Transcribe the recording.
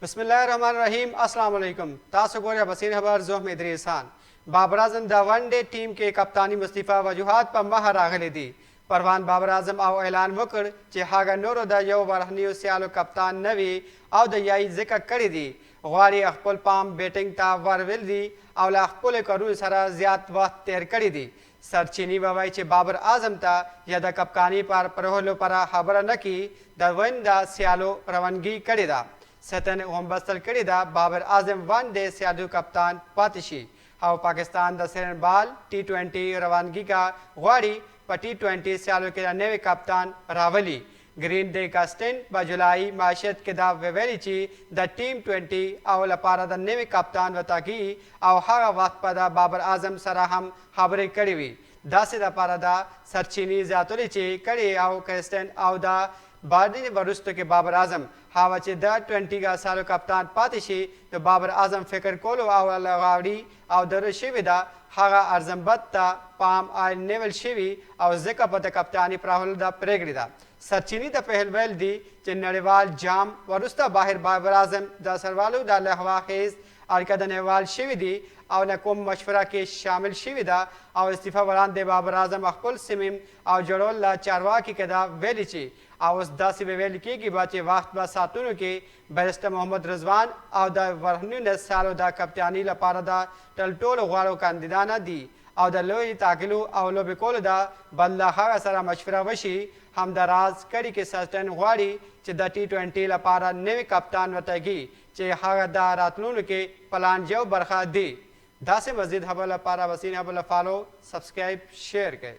بسم الله الرحمن الرحیم. السلام علیکم. تاسو ګورئ اباسین خبر، زه یم ادریس خان. بابر اعظم د ون ډے ټیم کې کپتانی مستعفی وجوهات په مخه راغلي دي. پروان بابر اعظم او اعلان وکړ چې هغه نورو د یو ورهنیو سیالو کپتان نه وي او د یای ذکر کړی دي، غواړي خپل پام بیټینګ ته ورول دي او له خپلو کارونو سره زیات وخت تیر کړی دي. سرچینې به وایي چې بابر اعظم ته یا د کپکانی پر پرهلو پر خبره نه کی د ون د سیالو روانګي کړې ده، ستن غومبستل کړې ده. بابر اعظم ون د سیالو کپتان پاتې شي او پاکستان د سرن بال ټي 20 روانګي کا غواړي په ټي 20 سیالو کې د نوی کپتان راولي. ګرین د کاستن په جولای معاشیت کې دا ویلي چې د ټیم 20 او لپاره د نوي کپتان وټاکي او هغه وخت په د بابر اعظم سره هم خبرې کړې وي. داسې لپاره دا سرچینې زیاتولې چې کړې او کرسټن او د باندې وروستو کې بابر اعظم هغه چې د 20 غا سالو کپتان پاتې شي، د بابر اعظم فکر کولو او لغاړي او در شوی دا هغه ارزنبت ته پام نیول شوی او ځکه په د کپتانی پراهل دا پرېګړې ده. سرچینې د پهل ویل دي چې نړیوال جام وروسته باهر بابر اعظم د سروالو د لهوا خیز اړیکه د نړیوال شوي دي او نه کوم مشوره کې شامل شوي ده او استعفا وړاندې بابر اعظم خپل سیمیم او جوړول له چارواکي کې دا ویلي چې او اوس داسې به ویل کېږي به چې وخت به ساعتونو کې بیرسټر محمد رضوان او د ورهنیو سیالو د کپتاني لپاره د ټول غواړو کاندیدانه دي او د لوی ټاکلو او لوبې کولو د بدله هغه سره مشوره وشي. همداراز کړي کې سرټن غواړي چې د ټي 20 لپاره نوی کپتان وټاکي چې هغه د راتلونکو کې پلان یو برخه دی. داسې مزید خبر لپاره اباسین خبر follow، subscribe، share کړئ.